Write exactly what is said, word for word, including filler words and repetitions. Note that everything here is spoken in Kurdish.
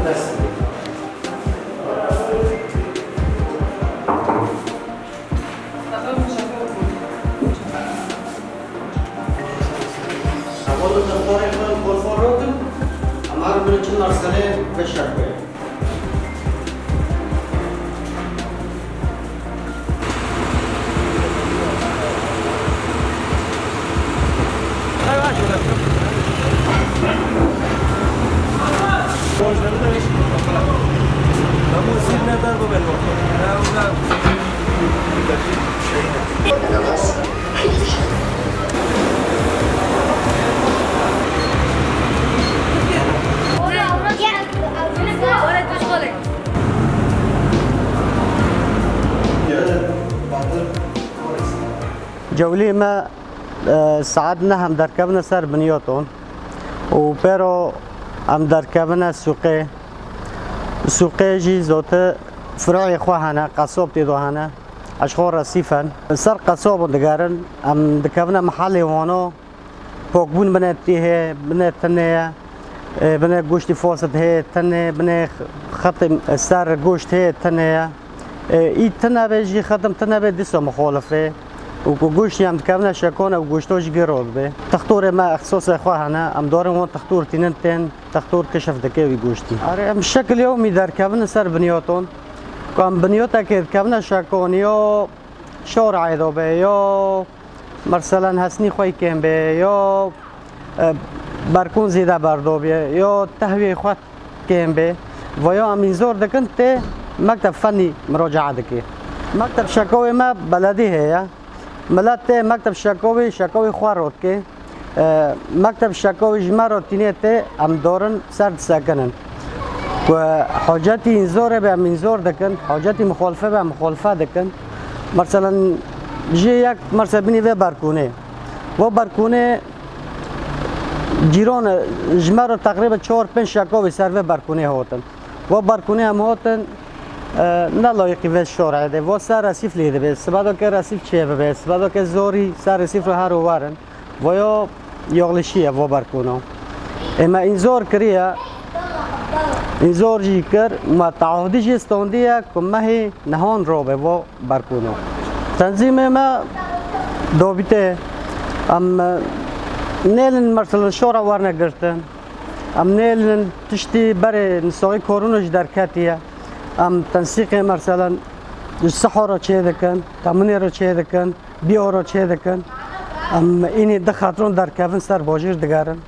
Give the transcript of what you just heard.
Hevalên dextarê xwe li xwe rotin, em herin birin çi merselê veşek be. Cewlî me, e, saet neh em derkevine ser Binyoton û pêro em derkevine sûqê. Sûqê jî zotî firoyê xwe hene, qesob tê de hene. Ji xwe resîf in. Ser qesobin digerin, em dikevine mehelê wan o. Pokbûn binê tî hê, binê tinê ye. E, binê goştî fosit hê, tinê, binê xetim ser goşt hê, tinê ye. E, î tine be jî xetim tine be dîsa muxolif ê. Û ku goştî em dikevine şekon ew goşto jî giro dibe. Textorê me extisosê xwe hene, em dorin wan textor tînin tên, textor keşf dike wî goştî. Erê, em şekil yewmî derkevine ser binyoton. Ku em binyotekê dikevine şekon yo şor eydo be, yo Merselen hesnî xwe kêm bê, yo, e, berkûn zêde berdo bê, yo tehwiyê xwe kêm bê. Ve yo em înzor dikin tê mekteb fenî mirocaa dike. Mekteb şekowê me beledî heye. Milet tê mekteb şekowê, şekowê xwe rot ke. E, mekteb şekowê ji me re tînê tê, em dorin ser disekinin. Ku hocetî înzorê be, em înzor dikin, hocetî muxolife be, em muxolife dikin. Merselen jê yek merse binî vê berkûnê. Vo berkûnê cîron e, ji me re teqrîben çar pênc şekowê ser vê berkûnê hotin. Vo berkûnê em hotin, e, ne layîqî vê şorê de. Vo ser resîf lê dibe. Sibedo ke resîf çê bibe. Sibedo ke zorî ser resîf re her û werin. Voyo yoxlişî ye vo berkûno. Ê me înzor kiriye, înzor jî kir, me tahodî jî standiye ku mehê nihan robe vo berkûno. Tenzîmê me dobîte, em, e, nêlin merselen şora werne girtin. Em nêlin tiştî berê nisoxî korona jî derketiye. Em tensîqê merselen ji sihora çê dikin, teminê re çê dikin. Bî oro çê dikin. Em înî di xetron derkevin ser bajêr digerin.